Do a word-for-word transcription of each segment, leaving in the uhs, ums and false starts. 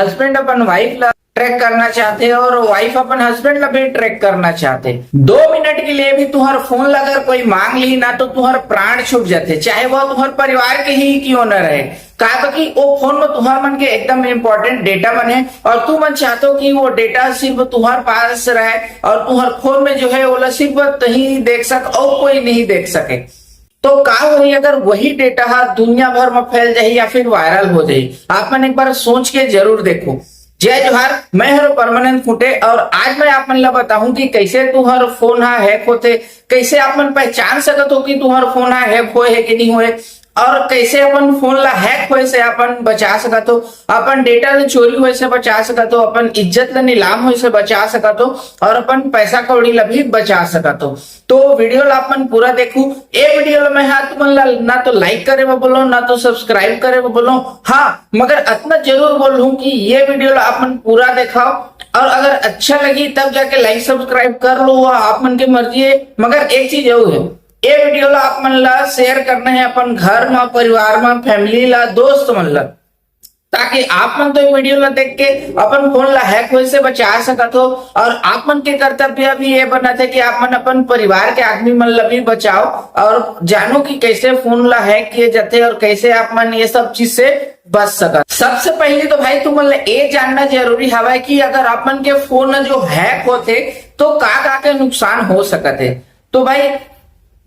Husband अपन wife ला track करना चाहते और वाइफ अपन हस्बैंड ला भी ट्रैक करना चाहते। दो मिनट के लिए भी तुहर फोन ला अगर कोई मांग ली ना, तो तुहर प्राण छूट जाते, चाहे वो तुहर परिवार के ही क्यों न रहे। काबर कि वो फोन में तुहर मन के एकदम इंपॉर्टेंट डेटा मन है और तू मन चाहते हो कि वो डेटा सिर्फ तुहर पास रहे और तुहर फोन में जो है, वो ला सिर्फ तही देख सक और कोई नहीं देख सके। तो का होही अगर वही डेटा हा दुनिया भर में फैल जाही या फिर वायरल हो जाही? आप मन एक बार सोच के जरूर देखो। जय जोहार, मैं हरो परमानंद खुंटे और आज मैं आप मन ला बताहूं कि कैसे तुहर फोन हा हैक होथे, कैसे आप मन पहचान सकत हो कि तुहर फोन हा हैक होए है कि नहीं होए, और कैसे अपन फोन ला हैक होए से अपन बचा सकत हो, अपन डेटा ला चोरी होए से बचा सकत हो, अपन इज्जत ला नीलाम होए से बचा सकत हो, और अपन पैसा कौड़ी ला भी बचा सकत हो। तो वीडियो ला अपन पूरा देखू। ए वीडियो ला मैं हा तुमन ला ना तो लाइक करे बर बोलो, ना तो सब्सक्राइब करे बर बोलो। हाँ, मगर अतना जरूर बोलूं कि ये वीडियो ला अपन पूरा देखाओ और अगर अच्छा लगी तब जाके लाइक सब्सक्राइब कर लो, वो आप मन के मर्जी है। मगर एक चीज और है, ये वीडियो ला आप मन ला शेयर करना है अपन घर में, परिवार में, फैमिली ला, दोस्त मन ला, ताकि आप मन तो ये वीडियो ला देख के अपन फोन ला हैक होए से बचा सकत हो। और आप मन के कर्तव्य भी ये बनत है कि आप मन अपन परिवार के आदमी मन ला भी बचाओ और जानो कि कैसे फोन ला हैक किए जाते और कैसे आप मन ये सब चीज से बच सकत। सबसे पहले तो भाई तुमन ला ये जानना जरूरी हवय कि अगर आप मन के फोन जो हैक होते तो का का के नुकसान हो सकत है। तो भाई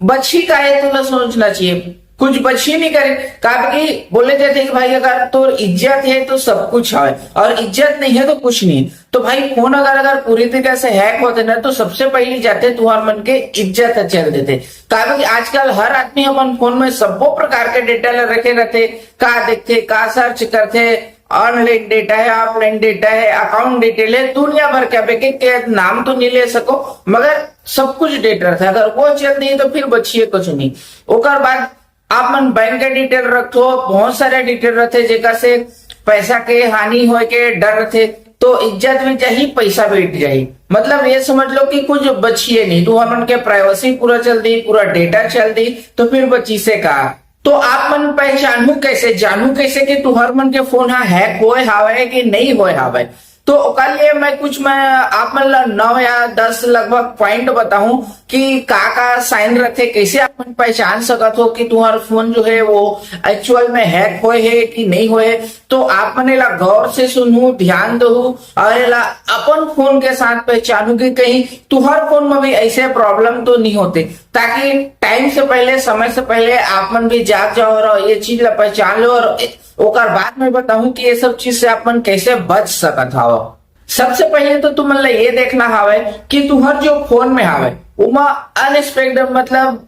बची का है, तुला सोचना चाहिए, कुछ बची नहीं करे। काबर कि बोले जाते कि भाई अगर तोर इज्जत है तो सब कुछ है और इज्जत नहीं है तो कुछ नहीं। तो भाई फोन अगर अगर पूरी तरीके से हैक होते ना तो सबसे पहली जाते तुहार मन के इज्जत चल देते। काबर कि आजकल हर आदमी अपन फोन में सब्बो प्रकार के डेटा ला रखे रहते, का देखते, का सर्च करते, ऑनलाइन डेटा है, ऑफलाइन डेटा है, अकाउंट डिटेल है, दुनिया भर के, अब एक एक के नाम तो नहीं ले सको, मगर सब कुछ डेटा रहता है। अगर वो चल दी तो फिर बचिए कुछ नहीं। ओकर बाद आप मन बैंक के डिटेल रखो, बहुत सारे डिटेल रहते जेकर से पैसा के हानि होए के डर रहते, तो इज्जत भी जाही, पैसा भी जाही। मतलब ये समझ लो कि कुछ बचिए नहीं, तो हमन के प्राइवेसी पूरा चल दी, पूरा डेटा चल दी, तो फिर बची से का? तो आप मन पहचानहू कैसे, जानहू कैसे कि तुहर मन के फोन हा हैक होए हावय कि नहीं होए हावय? तो ओकर लिए मैं कुछ, मैं आप मन ला नौ या दस लगभग पॉइंट बताऊं कि का का साइन रहते, कैसे आप मन पहचान सकत हो कि तुहर फोन जो है वो एक्चुअल में हैक होए है कि नहीं होए। तो आप मन एला गौर से सुनहू, ध्यान दहू और एला अपन फोन के साथ पहचानहू कि कहीं तुहर फोन में भी ऐसे प्रॉब्लम तो नहीं होते, ताकि टाइम से पहले, समय से पहले आप मन भी जाग जाओ और ये चीज ला पहचान लो। और ओकर बाद मैं बताऊं कि ये सब चीज से आप मन कैसे बच सकत हव। सबसे पहले तो तुमन ला ये देखना हवय कि तुहर जो फोन में हवय, ओमा अनएक्सपेक्टेड, मतलब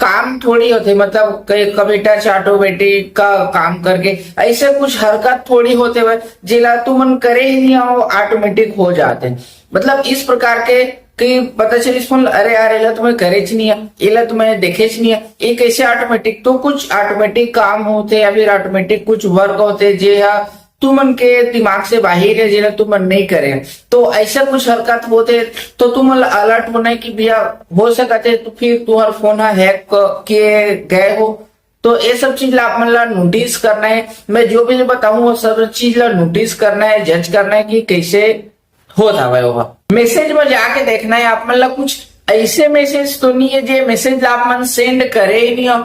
काम थोड़ी होते, मतलब कभी टच ऑटोमेटिक का काम करके ऐसे कुछ हरकत थोड़ी होते हुए जेला तुमन करे ही नहीं हो, ऑटोमेटिक हो जाते। मतलब इस प्रकार के कि पता चलिस फोन, अरे यार, एला तो मैं करेच नहीं है, एला तो मैं देखेच नहीं है, ये कैसे ऑटोमेटिक? तो कुछ ऑटोमेटिक काम होते या फिर ऑटोमेटिक कुछ वर्क होते जे हा तुमन के दिमाग से बाहर है, जेला तुमन नहीं करे। तो ऐसा कुछ हरकत होते तो तुमन ला अलर्ट होना है कि भैया, हो सकत है तो फिर तुहर फोन हा हैक किए गए हो। तो ये सब चीज ला आप मन ला नोटिस करना है। मैं जो भी बताऊं वो सब चीज ला नोटिस करना है, जज करना है कि कैसे होत हवय ओहा। मैसेज में जाके देखना है आप मन ला, कुछ ऐसे मैसेज तो नहीं है जे मैसेज ला आप मन सेंड करे ही नहीं हो।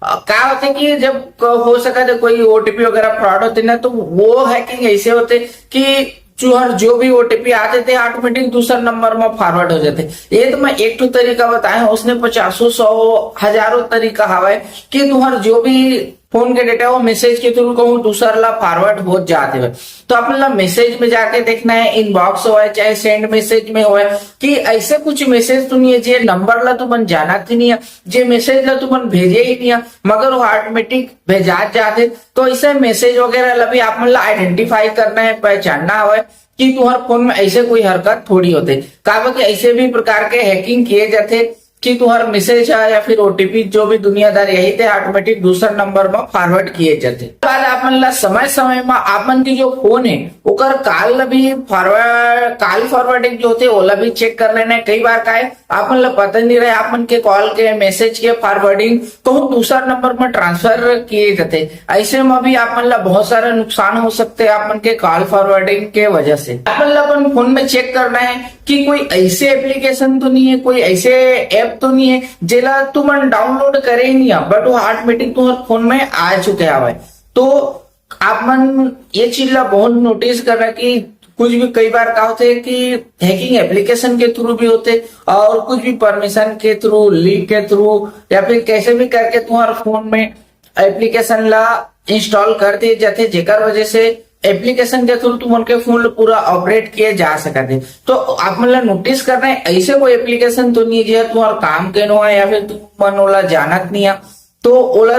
अ, का होते कि जब क-, हो सकत है कोई ओटीपी वगैरह फ्रॉड होते ना, तो वो हैकिंग ऐसे होते कि तुहर जो भी ओटीपी आते थे ऑटोमेटिक दूसर नंबर में फॉरवर्ड हो जाते। ये तो मैं एक ठो तरीका बताया हूँ, उसने पचासों, सौ, हजारों तरीका हवय कि तुहर जो भी फोन के डेटा वो मैसेज के थ्रू कहूँ दूसर ला फॉरवर्ड हो जाते हुए। तो आप ला मैसेज में जाके देखना है, इनबॉक्स होए चाहे सेंड मैसेज में होए, कि ऐसे कुछ मैसेज तो नहीं है जे नंबर ला तुमन जानत ही नहीं है, जे मैसेज ला तुमन भेजे ही नहीं है, मगर वो ऑटोमेटिक भेजा जाते। तो ऐसे मैसेज वगैरह ला भी आप मन ला आइडेंटिफाई करना है, पहचानना हवय कि तुहर फोन में ऐसे कोई हरकत थोड़ी होते। काबर कि ऐसे भी प्रकार के हैकिंग किए जाते कि तुम्हारा मैसेज है या फिर ओटीपी, जो भी दुनियादारी है, ते ऑटोमेटिक दूसर नंबर में फॉरवर्ड किए जाते। बाद आप मन ला समय समय में आप मन की जो फोन है, ओकर कॉल ला भी फॉरवर्ड, कॉल फॉरवर्डिंग जो होते, ओला भी चेक कर लेना है। कई बार का है, आप मन ला पता नहीं रहे, आप मन के कॉल के, मैसेज के फॉरवर्डिंग कहूँ दूसर नंबर में ट्रांसफर किए जाते। ऐसे में भी आप मन ला बहुत सारा नुकसान हो सकते हैं आप मन के कॉल फॉरवर्डिंग के वजह से। आप मन ला अपन फोन में चेक करना है कि कोई ऐसे एप्लीकेशन तो नहीं है, कोई ऐसे ऐप तो नहीं है जेला तुमन डाउनलोड करे ही नहीं है, बट वो ऑटोमेटिक तुम्हारे फोन में आ चुके हवे। तो आप मन ये चीज ला बहुत नोटिस करना कि कुछ भी कई बार का होते कि हैकिंग एप्लीकेशन के थ्रू भी होते, और कुछ भी परमिशन के थ्रू, लिंक के थ्रू, या फिर कैसे भी करके तुम्हारे फोन में एप्लीकेशन ला इंस्टॉल कर दिए जाते, जेकर वजह से एप्लीकेशन के थ्रू तुमन के फोन ला पूरा ऑपरेट किए जा सकते। तो आप मन ला नोटिस करना है, ऐसे कोई एप्लीकेशन तो नहीं है जो तुम्हारा काम के नो है या फिर तुम मन ओला जानत नहीं है, तो ओला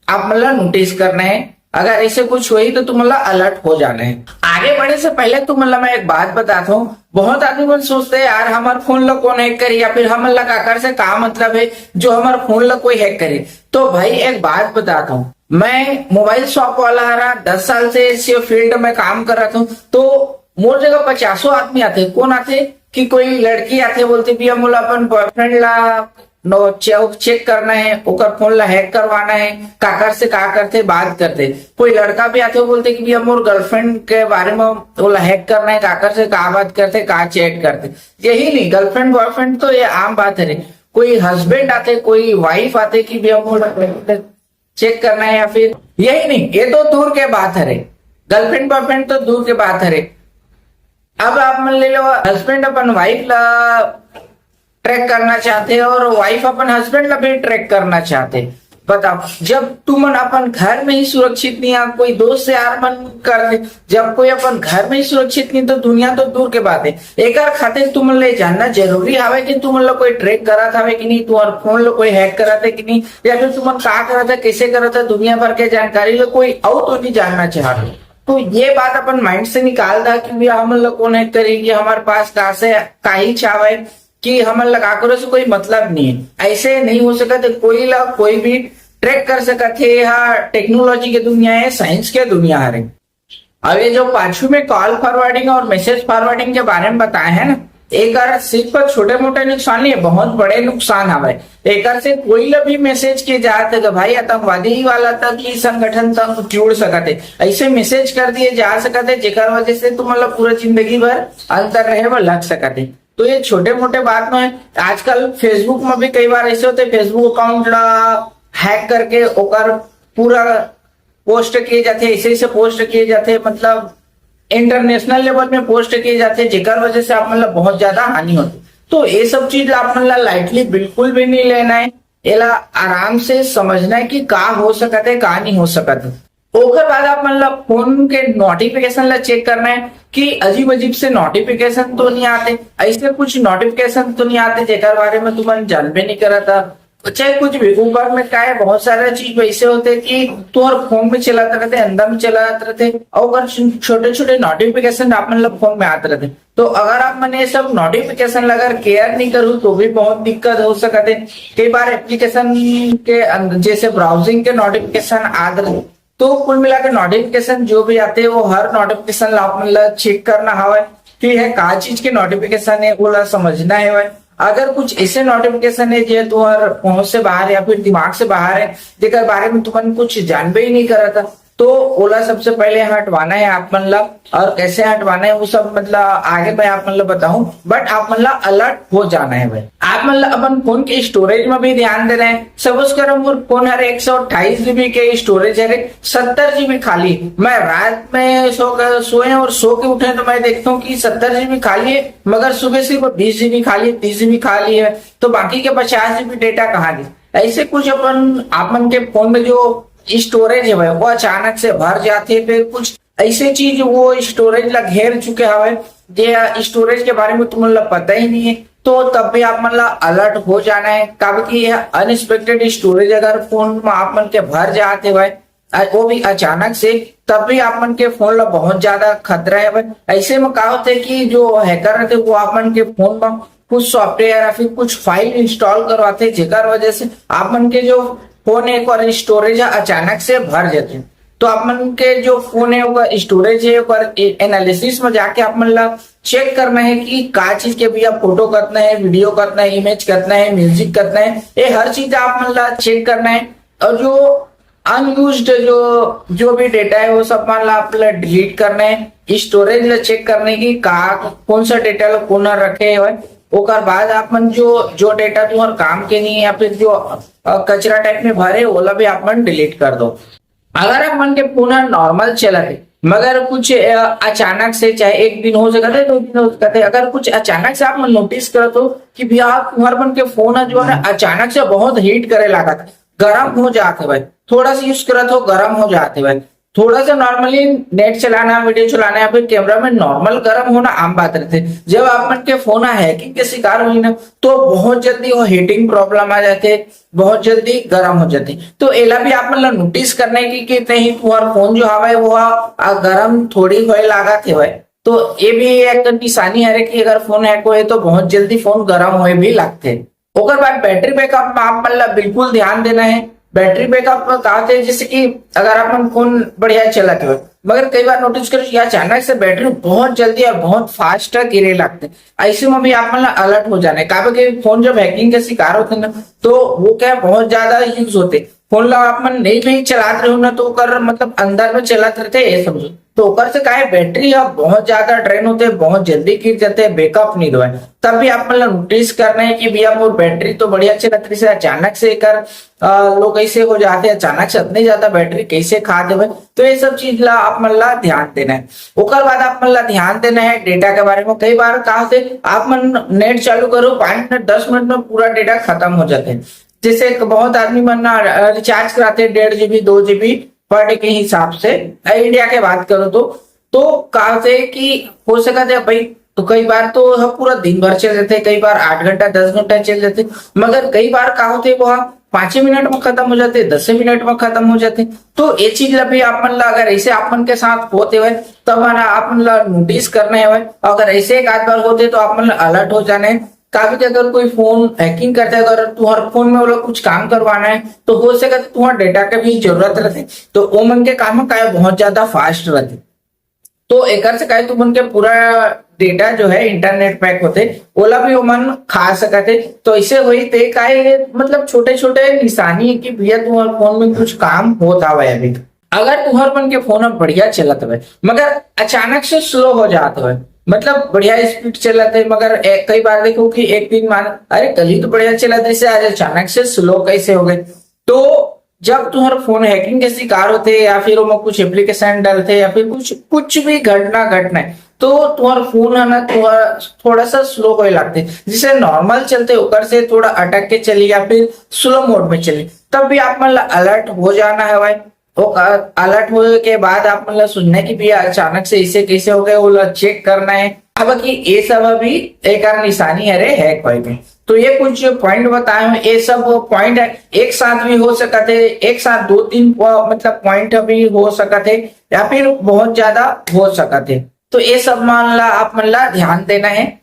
आप मन ला नोटिस करना है। अगर ऐसे कुछ होही तो तुम मन ला अलर्ट हो जाना है। आगे बढ़े से पहले तुम मन ला मैं एक बात बताता हूँ। बहुत आदमी मन सोचते हैं, "यार, हमार फोन ला कौन हैक करी या फिर हमन ला काकर से का मतलब है जो हमार फोन ला कोई हैक करे?" तो भाई, एक बात बताता हूँ, मैं मोबाइल शॉप वाला हरा, दस साल से इस फील्ड में काम कर रहा हूँ, तो मोर जगह पचासों आदमी आते। कौन आते? कि कोई लड़की आते, बोलते, "भैया, मोला अपन बॉयफ्रेंड ला नो चेक, चेक करना है, ओकर फोन ला हैक करवाना है, काकर से का करते, बात करते।" कोई लड़का भी आते, बोलते कि, "भैया, मोर गर्लफ्रेंड के बारे में ओला हैक करना है, काकर से का बात करते, का चैट करते।" यही नहीं, गर्लफ्रेंड बॉयफ्रेंड तो ये आम बात है रे। कोई हस्बैंड आते, कोई वाइफ आते कि, "भैया, मोर चेक करना है," या फिर यही नहीं, ये तो दूर के बात है रे, गर्लफ्रेंड बॉयफ्रेंड तो दूर के बात है रे। अब आप मन ले लो, हस्बैंड अपन वाइफ ला ट्रैक करना चाहते हैं और वाइफ अपन हस्बैंड ला भी ट्रैक करना चाहते हैं। बताओ, जब तुमन अपन घर में ही सुरक्षित नहीं है, कोई दोस्त यार मन कर दे, जब कोई अपन घर में ही सुरक्षित नहीं, तो दुनिया तो दूर के बात है। एकर खातिर तुमन ले जानना जरूरी हवे कि तुमन ला कोई ट्रैक करत हवे कि नहीं, तुम्हार फोन ला कोई हैक करत है कि नहीं, या फिर तुमन का करत है, कैसे करत है, दुनिया भर के जानकारी ला कोई और तो नहीं जानना चाहत। तो ये बात अपन माइंड से निकाल दा कि भैया, हमन ला कौन हैक करी, ये हमारे पास का से काहीच हवे कि हमन ला काकरो से कोई मतलब नहीं है। ऐसे नहीं हो सकत है, कोई ला कोई भी ट्रैक कर सकत है। ये टेक्नोलॉजी के दुनिया है, साइंस के दुनिया हरे। अब ये जो पाछू में कॉल फॉरवर्डिंग और मैसेज फॉरवर्डिंग के बारे में बताए हैं ना, एकर सिर्फ छोटे मोटे नुकसान नहीं है, बहुत बड़े नुकसान हवे। एकर से कोई ला भी मैसेज किए जात है कि भाई, आतंकवादी वाला तक ही संगठन तक जुड़ सकत है, ऐसे मैसेज कर दिए जा सकत है, जेकर वजह से तुमन ला पूरा जिंदगी भर अंदर रहे बर लग सकत है। तो ये छोटे मोटे बात में आजकल Facebook में भी कई बार ऐसे होते, Facebook अकाउंट ला हैक करके ओकर पूरा पोस्ट किए जाते, ऐसे ऐसे पोस्ट किए जाते, मतलब इंटरनेशनल लेवल में पोस्ट किए जाते, जेकर वजह से आप मन ला बहुत ज्यादा हानि होती। तो ये सब चीज आप मन ला लाइटली बिल्कुल भी नहीं लेना है, एला आराम से समझना है कि का हो सकत है, का नहीं हो सकत है। ओकर बाद आप मन ला फोन के नोटिफिकेशन ला चेक करना है कि अजीब अजीब से नोटिफिकेशन तो नहीं आते, ऐसे कुछ नोटिफिकेशन तो नहीं आते जेकर बारे में तुमन जानबे नहीं करत था। चाहे कुछ भी, ऊपर में का है, बहुत सारा चीज वैसे होते कि तुम्हारे फोन में चलाते रहते, अंदर में चलाते रहते, और अगर छोटे छोटे नोटिफिकेशन आप मन ला फोन में आते रहते, तो अगर आप मन ये सब नोटिफिकेशन अगर केयर नहीं करू तो भी बहुत दिक्कत हो सकते। कई बार एप्लीकेशन के अंदर जैसे ब्राउजिंग के नोटिफिकेशन आते रहते, तो कुल मिला के नोटिफिकेशन जो भी आते हैं, वो हर नोटिफिकेशन ला आप मन ला चेक करना हवे कि ये का चीज के नोटिफिकेशन है, वो ला समझना है। अगर कुछ ऐसे नोटिफिकेशन है जो तुम्हारे पहुंच से बाहर या फिर दिमाग से बाहर है, जेकर बारे में तुमन कुछ जानबे ही नहीं करत था, तो ओला सबसे पहले हटवाना है आप मन ला। और कैसे हटवाना है वो सब, मतलब, आगे मैं आप मन ला बताऊं, बट आप मन ला अलर्ट हो जाना है भाई। आप मन ला अपन फोन के स्टोरेज में भी ध्यान देना है। सपोज करो, मोर फोन हर एक सौ अट्ठाईस जीबी के स्टोरेज है, सत्तर जीबी खाली है। मैं रात में सो कर सोए और सो के उठे तो मैं देखता हूँ कि सत्तर जीबी खाली है, मगर सुबह सिर्फ बीस जीबी खाली है, तीस जीबी खाली है, तो बाकी के पचास जीबी डेटा कहाँ गए? ऐसे कुछ अपन आप मन के फोन में जो स्टोरेज है भाई, वो अचानक से भर जाते हैं, फिर कुछ ऐसे चीज वो स्टोरेज ला घेर चुके हवे, जे स्टोरेज के बारे में तुमन ला पता ही नहीं है, तो तब भी आप मन ला अलर्ट हो जाना है, काबर कि यह अनएक्सपेक्टेड स्टोरेज अगर फोन में आप मन के भर जाते हुए, अ, वो भी अचानक से, तब भी आप मन के फोन ला बहुत ज्यादा खतरा है भाई। ऐसे में का होते कि जो हैकर रहते, वो आप मन के फोन में कुछ सॉफ्टवेयर या फिर कुछ फाइल इंस्टॉल करवाथे, जेकर वजह से आप मन के जो फोन है, एक बार स्टोरेज है, अचानक से भर जाथे। तो आप मन के जो फोन है, ओकर स्टोरेज है, ओकर एनालिसिस में जाके आप मन ला चेक करना है कि का चीज के भी आप फोटो कतना है, वीडियो कतना है, इमेज कतना है, म्यूजिक कतना है, ये हर चीज आप मन ला चेक करना है। और जो अनयूज्ड जो जो भी डेटा है, वो सब मन ला आप ला डिलीट करना है। स्टोरेज ला चेक करना है कि का, कौन सा डेटा ला कोन रखे हुए। ओकर बाद आप मन जो जो डेटा तुम्हार काम के नहीं है या फिर जो अ, कचरा टाइप में भरे, ओला भी आप मन डिलीट कर दो। अगर आप मन के फोन नॉर्मल चलत है, मगर कुछ अ, अचानक से, चाहे एक दिन हो सकता है, दो दिन हो सकता है, अगर कुछ अचानक से आप मन नोटिस करत हो कि भैया, तुम्हार मन के फोन जो है ना, अचानक से बहुत हीट करे लागत, गरम हो जात है भाई, थोड़ा सा यूज करत हो, गरम हो जात है भाई। थोड़ा सा नॉर्मली नेट चलाना, वीडियो चलाना या फिर कैमरा में नॉर्मल गरम होना आम बात रहते। जब आप मन के फोन हैकिंग के शिकार हुई ना, तो बहुत जल्दी वो हीटिंग प्रॉब्लम आ जाते, बहुत जल्दी गरम हो जाते। तो एला भी आप मन ला नोटिस करना है कि, कि नहीं, तुम्हार फोन जो हवा है, वो आ, गरम थोड़ी होए लागत है भाई। तो ये भी एक निशानी है कि अगर फोन हैक होए, तो बहुत जल्दी फोन गरम होए भी लागते। ओकर बाद बैटरी बैकअप में आप मन ला बिल्कुल ध्यान देना है। बैटरी बैकअप में का होथे, जैसे कि अगर आप मन फोन बढ़िया चलत हो, मगर कई बार नोटिस करो कि अचानक से बैटरी बहुत जल्दी और बहुत फास्ट गिरे लगते, ऐसे में भी आप मन ला अलर्ट हो जाना है। काबर कि फोन जब हैकिंग के शिकार होते ना, तो वो क्या बहुत ज्यादा यूज होते। फोन ला आप मन नहीं भी चलात रहो ना, तो ओकर मतलब अंदर में चलत रहते, ये समझो। तो ओकर से का है, बैटरी अब बहुत ज्यादा ड्रेन होते, बहुत जल्दी गिर जाते, बैकअप नहीं दो है। तब भी आप मन ला नोटिस करना है कि भैया, मोर बैटरी तो बढ़िया चलत रही से, अचानक से एकर लो कैसे हो जाते, अचानक से इतनी ज्यादा बैटरी कैसे खा देवे। तो ये सब चीज ला आप मन ला ध्यान देना है। ओकर बाद आप मन ला ध्यान देना है डेटा के बारे में। कई बार का होते, आप मन नेट चालू करो, पाँच मिनट, दस मिनट में पूरा डेटा खत्म हो जाते हैं। जैसे एक बहुत आदमी मन ना रिचार्ज कराते डेढ़ जीबी, दो जीबी पर डे के हिसाब से, इंडिया के बात करो तो। तो का होते कि हो सकता है भाई, तो कई बार तो ह पूरा दिन भर चल जाते, कई बार आठ घंटा, दस घंटा चल जाते, मगर कई बार का होते, वो ह पाँचे मिनट में खत्म हो जाते, दसे मिनट में खत्म हो जाते। तो ये चीज ला भी आप मन ला, अगर ऐसे आप मन के साथ होते हुए, तब ना आप मन ला नोटिस करना है। अगर ऐसे एक आध बार होते, तो आप मन ला अलर्ट हो जाना है। काबर कि अगर कोई फोन हैकिंग करते, अगर तुम्हारे फोन में वो लोग कुछ काम करवाना है, तो हो सके तो तुम्हारे डेटा के भी जरूरत रहते, तो वो मन के काम का बहुत ज्यादा फास्ट रहते। तो एकर से काहे तुमन के पूरा डेटा जो है इंटरनेट पैक होते, ओला भी ओमन खा सकत हे। तो ऐसे होई ते काहे, मतलब छोटे छोटे निशानी है कि भैया तुम्हारे फोन में कुछ काम होत हवय अभी। अगर तुहर मन के फोन अब बढ़िया चलत हवय, मगर अचानक से स्लो हो जात हवय, मतलब बढ़िया स्पीड चलत है, मगर ए, कई बार देखो कि एक दिन मान, अरे कल ही तो बढ़िया चलत रहिसे, आज अचानक से स्लो कैसे हो गए। तो जब तुम्हारा फोन हैकिंग के शिकार होते या फिर ओमा कुछ एप्लीकेशन डलते या फिर कुछ, कुछ भी घटना घटना है, तो तुम्हारा फोन है ना, तुम्हारा थोड़ा सा स्लो होए लगते, जिसे नॉर्मल चलते ओकर से थोड़ा अटक के चली या फिर स्लो मोड में चली, तब भी आप मन ला अलर्ट हो जाना है भाई। तो अलर्ट होए के बाद आप मन ला सुनना है कि भैया अचानक से इसे कैसे हो गए, वो ला चेक करना है। अब कि ये सब अभी एक और निशानी है रे हैक होए के। तो ये कुछ पॉइंट बताए हूँ, ये सब पॉइंट है, एक साथ भी हो सकत है, एक साथ दो तीन प-, मतलब पॉइंट भी हो सकत है, या फिर बहुत ज्यादा हो सकत है। तो ये सब मान ला, आप मन ला ध्यान देना है।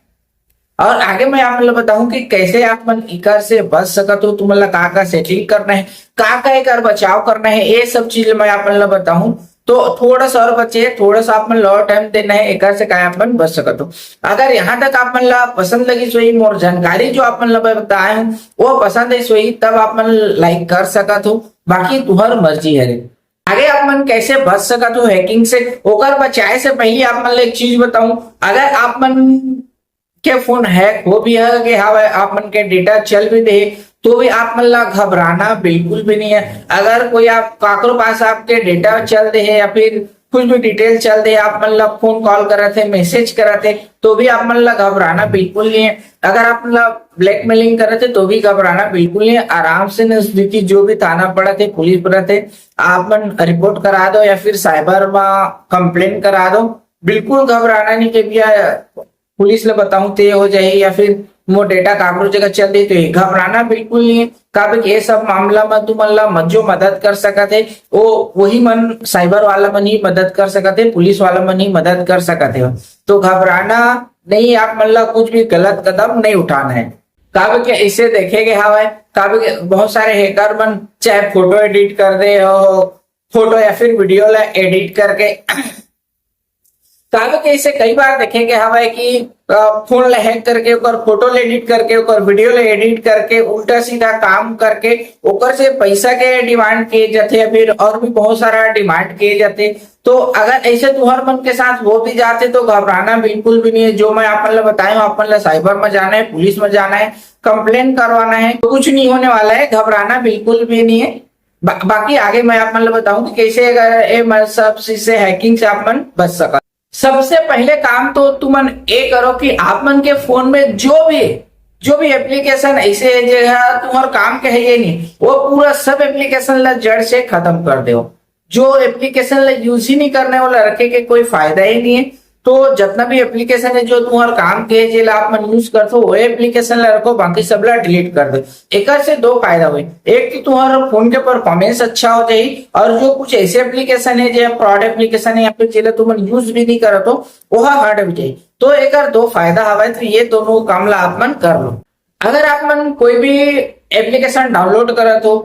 और आगे मैं आप मन ला बताऊं कि कैसे आप मन इकर से बच सकत हो, तुमन ला का का सेटिंग करना है, का का एकर बचाव करना है, ये सब चीज मैं आप मन ला बताऊं। तो थोड़ा सा और बचे, थोड़ा सा आप मन ला और टाइम देना है, एकर से का आप मन बच सकत हो। अगर यहाँ तक आप मन ला पसंद लगी सोई, मोर जानकारी जो आप मन ला बताए हूँ वो पसंद है सोई, तब आप मन लाइक कर सकत हो, बाकी तुहर मर्जी है। आगे आप मन कैसे बच सकत हो हैकिंग से, ओकर बचाए से पहले आप मन ला एक चीज बताऊं, अगर आप मन के फोन हैक हो भी है कि हाँ भाई, आप मन के डेटा चल भी दे, तो भी आप मन ला घबराना बिल्कुल भी नहीं है। अगर कोई आप काकरो पास आपके डेटा चल दे है या फिर कुछ भी डिटेल चल दे, आप मन ला फोन कॉल करत है, मैसेज करत है, तो भी आप मन ला घबराना बिल्कुल नहीं है। अगर आप मन ला ब्लैकमेलिंग करत है, तो भी घबराना बिल्कुल नहीं है। आराम से नजदीकी जो भी थाना पड़त है, पुलिस पड़त है, आप मन रिपोर्ट करा दो या फिर साइबर में कंप्लेन करा दो। बिल्कुल घबराना नहीं कि भैया पुलिस ला बताऊं ते हो जाए या फिर मोर डेटा काकरो जगह चल दे, तो ये घबराना बिल्कुल नहीं है। काबर कि ये सब मामला में तुमन ला म-, जो मदद कर सकत है, वो वही मन, साइबर वाला मन ही मदद कर सकत है, पुलिस वाला मन ही मदद कर सकत है। तो घबराना नहीं, आप मन ला कुछ भी गलत कदम नहीं उठाना है। काबर कि इसे देखे गए हवा है, काबर कि बहुत सारे हैकर मन चाहे फोटो एडिट कर दे हो, फोटो या फिर वीडियो ला एडिट करके, काबर कि इसे कई बार देखे गए हवा है कि फोन ला हैक करके ओकर फोटो ला एडिट करके, ओकर वीडियो ला एडिट करके, उल्टा सीधा काम करके ओकर से पैसा के डिमांड किए जाते हैं, फिर और भी बहुत सारा डिमांड किए जाते हैं। तो अगर ऐसे तुहर मन के साथ हो भी जाते तो घबराना बिल्कुल भी नहीं है। जो मैं अपन ला बताया हूँ, अपन ला साइबर में जाना है, पुलिस में जाना है, कंप्लेन करवाना है, तो कुछ नहीं होने वाला है, घबराना बिल्कुल भी नहीं है। बा-, बाकी आगे मैं आप मन ल बताऊं कि कैसे अगर ये मन सब चीज से, हैकिंग से आप मन बच सकत। सबसे पहले काम तो तुमन ये करो कि आप मन के फोन में जो भी, जो भी एप्लीकेशन ऐसे है जो है तुम्हार काम के है ये नहीं, वो पूरा सब एप्लीकेशन ला जड़ से खत्म कर दो। जो एप्लीकेशन ला यूज ही नहीं करने वाला रखे के कोई फायदा ही नहीं है। तो जितना भी एप्लीकेशन है जो तुम्हार काम के है, जेला आप मन यूज करते हो, वो एप्लीकेशन ला रखो, बाकी सब ला डिलीट कर दो। एकर से दो फायदा हुई, एक तो तुम्हारा फोन के परफॉर्मेंस अच्छा हो जाए, और जो कुछ ऐसे एप्लीकेशन है जो फ्रॉड एप्लीकेशन है या फिर जेला तुमन यूज भी नहीं करत हो, वो हट भी जाए। तो एकर दो फायदा हवा है, तो ये दोनों काम ला आप मन कर लो। अगर आप मन कोई भी एप्लीकेशन डाउनलोड करत हो,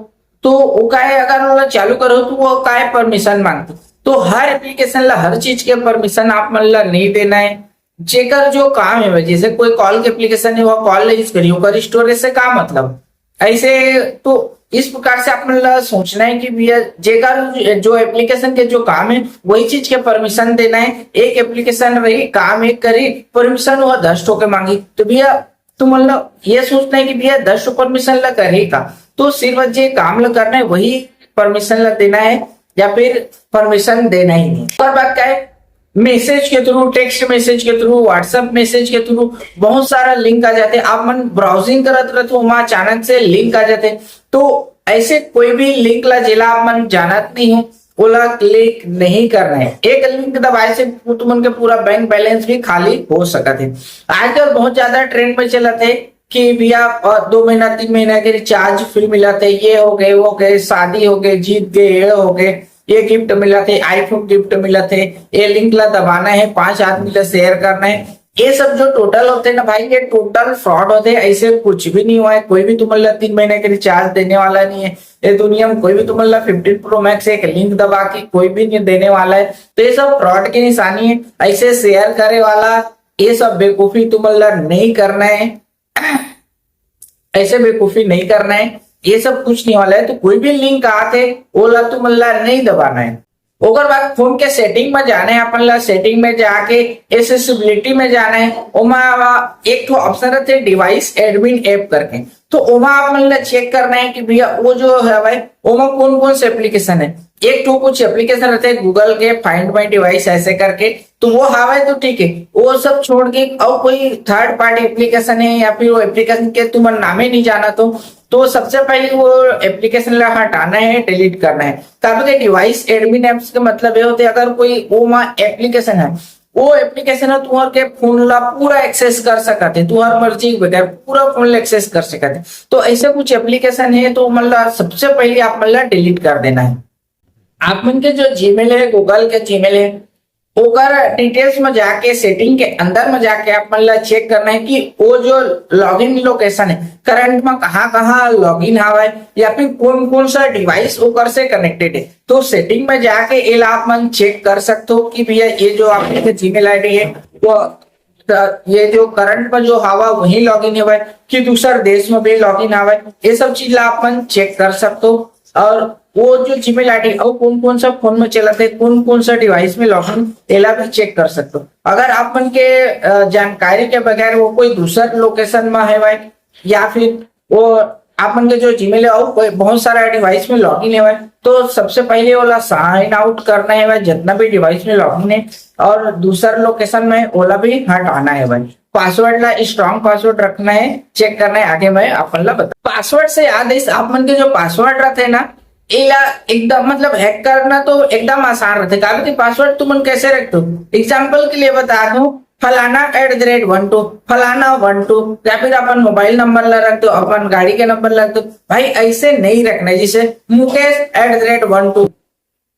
तो वो काय अगर ओला चालू करो तो वो काय परमिशन मांगते, तो हर एप्लीकेशन ला, हर चीज के परमिशन आप मन ला नहीं देना है। जेकर जो काम है, जैसे कोई कॉल के एप्लीकेशन है, वो कॉल ला यूज करिए, ओकर स्टोरेज से का मतलब। ऐसे तो इस प्रकार से आप मन ला सोचना है कि भैया जेकर जो एप्लीकेशन के जो काम है, वही चीज के परमिशन देना है। एक एप्लीकेशन रही, काम एक करी, परमिशन वो दस ठो के मांगी, तो भैया तुमन ला ये सोचना है कि भैया दस परमिशन ला करही का, तो सिर्फ जे काम ला करना है वही परमिशन ला देना है, या फिर परमिशन देना ही नहीं। और बात क्या है, मैसेज के थ्रू, टेक्स्ट मैसेज के थ्रू, व्हाट्सएप मैसेज के थ्रू बहुत सारा लिंक आ जाते हैं। आप मन ब्राउजिंग करत रहते हो, वहां अचानक से लिंक आ जाते हैं। तो ऐसे कोई भी लिंक ला जेला आप मन जानत नहीं हो, ओला क्लिक नहीं करना है। एक लिंक दबाए से तुमन के पूरा बैंक बैलेंस भी खाली हो सकत है। आजकल बहुत ज्यादा ट्रेंड में चलत है कि भैया, अ, दो महीना, तीन महीना के रिचार्ज फ्री मिलत है, ये हो गए, वो हो गए, शादी हो गए, जीत गए, ये हो गए, ये गिफ्ट मिलत है, आईफोन गिफ्ट मिलत है, ये लिंक ला दबाना है, पांच आदमी ला शेयर करना है। ये सब जो टोटल होते हैं ना भाई, ये टोटल फ्रॉड होते हैं। ऐसे कुछ भी नहीं हुआ है, कोई भी तुमन ला तीन महीने के रिचार्ज देने वाला नहीं है। ये दुनिया में कोई भी तुमन ला फिफ्टीन प्रो मैक्स एक लिंक दबा के कोई भी नहीं देने वाला है। तो ये सब फ्रॉड की निशानी है। ऐसे शेयर करे वाला, ये सब बेवकूफी तुमन ला नहीं करना है। ऐसे बेवकूफी नहीं करना है, ये सब कुछ नहीं वाला है। तो कोई भी लिंक आते, ओला तुमन ला नहीं दबाना है। ओकर बाद फोन के सेटिंग में जाना है, अपन ला सेटिंग में जाके एक्सेसिबिलिटी में जाना है। ओमा एक ठो ऑप्शन रहते, डिवाइस एडमिन ऐप करके, तो ओमा आप मन ला चेक करना है कि भैया वो जो है भाई, ओमा कौन कौन से एप्लीकेशन है। एक ठो कुछ एप्लीकेशन रहते हैं गूगल के, फाइंड माई डिवाइस ऐसे करके, तो वो हवा है तो ठीक है। वो सब छोड़ के और कोई थर्ड पार्टी एप्लीकेशन है या फिर वो एप्लीकेशन के तुमन नामे नहीं जाना, तो तो सबसे पहले वो एप्लीकेशन ला हटाना है, डिलीट करना है। काबर के डिवाइस एडमिन ऐप्स के मतलब ये होते, अगर कोई ओमा एप्लीकेशन है, वो एप्लीकेशन है तुम्हार के फोन ला पूरा एक्सेस कर सकत है, तुम्हार मर्जी के बगैर पूरा फोन ला एक्सेस कर सकत है। तो ऐसे कुछ एप्लीकेशन है, तो मतलब सबसे पहले आप मन ला डिलीट कर देना है। आप मन के जो जीमेल है, गूगल के जीमेल है, ओकर डिटेल्स में जाके, सेटिंग के अंदर में जाके आप मन ला चेक करना है कि वो जो लॉगिन लोकेशन है, करंट में कहाँ कहाँ लॉगिन हवा है या फिर कौन कौन सा डिवाइस ओकर से कनेक्टेड है। तो सेटिंग में जाके एला आप मन चेक कर सकते हो कि भैया ये जो आपके जीमेल आईडी है, वो त-, ये जो करंट में जो हवा वही लॉगिन हवा है कि दूसर देश में भी लॉगिन हवा है, ये सब चीज ला आप मन चेक कर सकते हो। और वो जो जीमेल आईडी और कौन कौन सा फोन में चलत है, कौन कौन सा डिवाइस में लॉगिन, एला भी चेक कर सकते हो। अगर आप मन के अ, जानकारी के बगैर वो कोई दूसर लोकेशन में है भाई, या फिर वो आप मन के जो जीमेल है और कोई बहुत सारा डिवाइस में लॉगिन है भाई, तो सबसे पहले वाला साइन आउट करना है भाई, जितना भी डिवाइस में लॉगिन है, और दूसर लोकेशन में ओला भी हटाना है भाई। पासवर्ड ला स्ट्रॉन्ग पासवर्ड रखना है, चेक करना है। आगे मैं अपन ला बता, पासवर्ड से याद है, आप मन के जो पासवर्ड रहते हैं ना, एला एकदम मतलब हैक करना तो एकदम आसान रहते। काबर कि पासवर्ड तुमन कैसे रखते हो, एग्जांपल के लिए बता दूं, फलाना at the rate one two, फलाना वन टू, या फिर अपन मोबाइल नंबर ला रख दो, अपन गाड़ी के नंबर ला रख दो। भाई, ऐसे नहीं रखना है। जैसे Mukesh at the rate one two,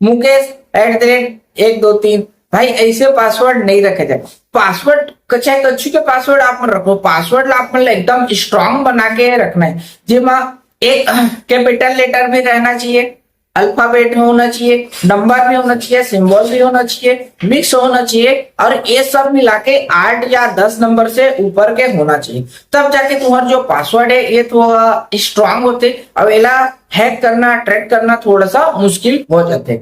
Mukesh at the rate एक दो तीन। भाई, ऐसे पासवर्ड नहीं रखे जाए। पासवर्ड, चाहे कछु के पासवर्ड आप मन रखो, पासवर्ड ला आप मन ला एकदम स्ट्रांग बना के रखना है, जेमा एक कैपिटल लेटर भी रहना चाहिए, अल्फाबेट में होना चाहिए, नंबर भी होना चाहिए, सिंबल भी होना चाहिए, मिक्स होना चाहिए, और ये सब मिला के आठ या दस नंबर से ऊपर के होना चाहिए। तब जाके तुम्हारा जो पासवर्ड है, ये थोड़ा स्ट्रांग होते, और एला हैक करना, ट्रैक करना थोड़ा सा मुश्किल हो जाते।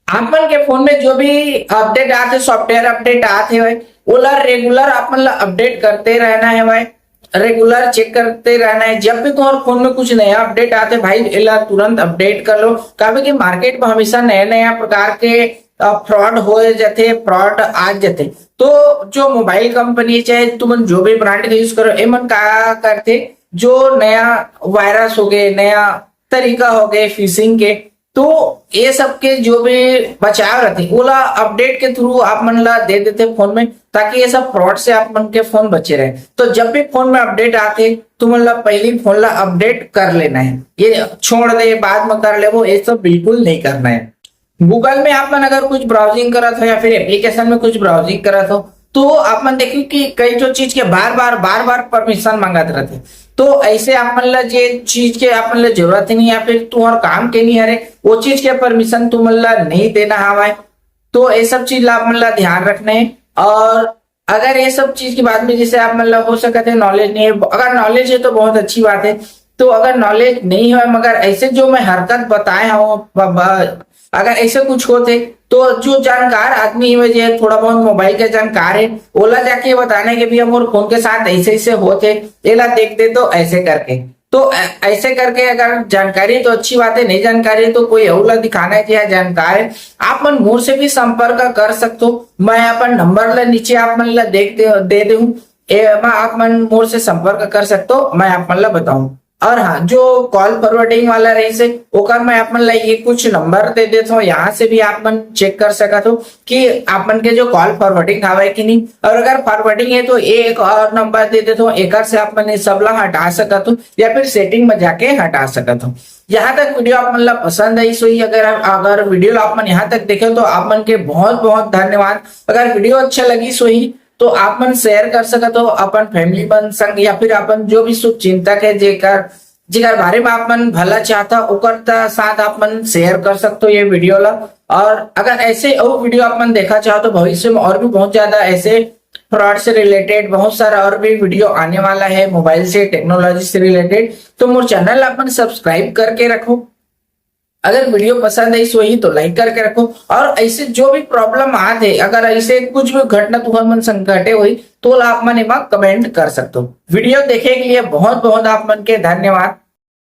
आप मन के फोन में जो भी अपडेट आते, सॉफ्टवेयर अपडेट आते हुए, ओला रेगुलर आप मन ला अपडेट करते रहना है भाई, रेगुलर चेक करते रहना है। जब भी तुम्हारे फोन में कुछ नया अपडेट आते भाई, एला तुरंत अपडेट कर लो, काबर कि मार्केट में हमेशा नया नया प्रकार के फ्रॉड हो जाते, फ्रॉड आ जाते। तो जो मोबाइल कंपनी, चाहे तुमन जो भी ब्रांड का यूज करो, एमन का करते, जो नया वायरस हो गए, नया तरीका हो गए फिशिंग के, तो ये सब के जो भी बचाव रहते, ओला अपडेट के थ्रू आप मन ला दे देते फोन में, ताकि ये सब फ्रॉड से आप मन के फोन बचे रहे। तो जब भी फोन में अपडेट आते, तुमन ला पहली फोन ला अपडेट कर लेना है, ये छोड़ दे, बाद में कर लेबो, ये सब बिल्कुल नहीं करना है। गूगल में आप मन अगर कुछ ब्राउजिंग करत हो या फिर एप्लीकेशन में कुछ ब्राउजिंग करत हो, तो आप मन देखियो कि कई जो चीज के बार बार बार बार परमिशन मांगत रहते। तो ऐसे आप मन ला जे चीज के आप मन ला जरूरत ही नहीं या फिर तुम्हार काम के नहीं हरे, वो चीज के परमिशन तुमन ला नहीं देना हवाए। तो ये सब चीज ला आप मन ला ध्यान रखना है। और अगर ये सब चीज के बाद में जैसे आप मन ला हो सकत है नॉलेज नहीं है, अगर नॉलेज है तो बहुत अच्छी बात है। तो अगर नॉलेज नहीं है, मगर ऐसे जो मैं हरकत बताए हूँ, ब-, ब-, अगर ऐसे कुछ होते, तो जो जानकार आदमी है, जो थोड़ा बहुत मोबाइल के जानकार है, ओला जाके बताना है कि भैया, मोर फोन के साथ ऐसे ऐसे होते, एला देख दे तो ऐसे करके। तो ऐ-, ऐसे करके अगर जानकारी तो अच्छी बात है, नहीं जानकारी तो कोई और ला दिखाना है कि यह जानकार है। आप मन मोर से भी संपर्क कर सकते हो, मैं अपन नंबर ला नीचे आप मन ला देख दे, दे दे हूँ। ए, मैं आप मन मोर से संपर्क कर सकते हो, मैं आप मन ला बताऊं। और हाँ, जो कॉल फॉरवर्डिंग वाला रहिस हे, ओकर मैं आप मन ला ये कुछ नंबर दे देत हूँ, यहाँ से भी आप मन चेक कर सकत हो कि आप मन के जो कॉल फॉरवर्डिंग हवय कि नहीं। और अगर फॉरवर्डिंग है तो एक और नंबर दे देत हूँ, एकर से आप मन ये सब ला हटा सकत हो या फिर सेटिंग में जाके हटा सकत हो। यहाँ तक वीडियो आप मन ला पसंद आइस होही, अगर अगर वीडियो ला आप मन यहाँ तक देखे हो तो आप मन के बहुत बहुत धन्यवाद। अगर वीडियो अच्छा लगिस होही तो आप मन शेयर कर सकत हो अपन फैमिली मन संग या फिर अपन जो भी शुभ चिंतक है जेकर जेकर बारे में आप मन भला चाहता ओकर त-, साथ आप मन शेयर कर सकते हो ये वीडियो ला। और अगर ऐसे और वीडियो आप मन देखा चाहो तो भविष्य में और भी बहुत ज्यादा ऐसे फ्रॉड से रिलेटेड बहुत सारा और भी वीडियो आने वाला है मोबाइल से, टेक्नोलॉजी से रिलेटेड। तो मोर चैनल आप मन सब्सक्राइब करके रखो। अगर वीडियो पसंद आइस होही तो लाइक करके रखो। और ऐसे जो भी प्रॉब्लम आत हे, अगर ऐसे कुछ भी घटना तुहर मन संग घटे होही तो आप मन एमा कमेंट कर सकते हो। वीडियो देखे के लिए बहुत बहुत आप मन के धन्यवाद।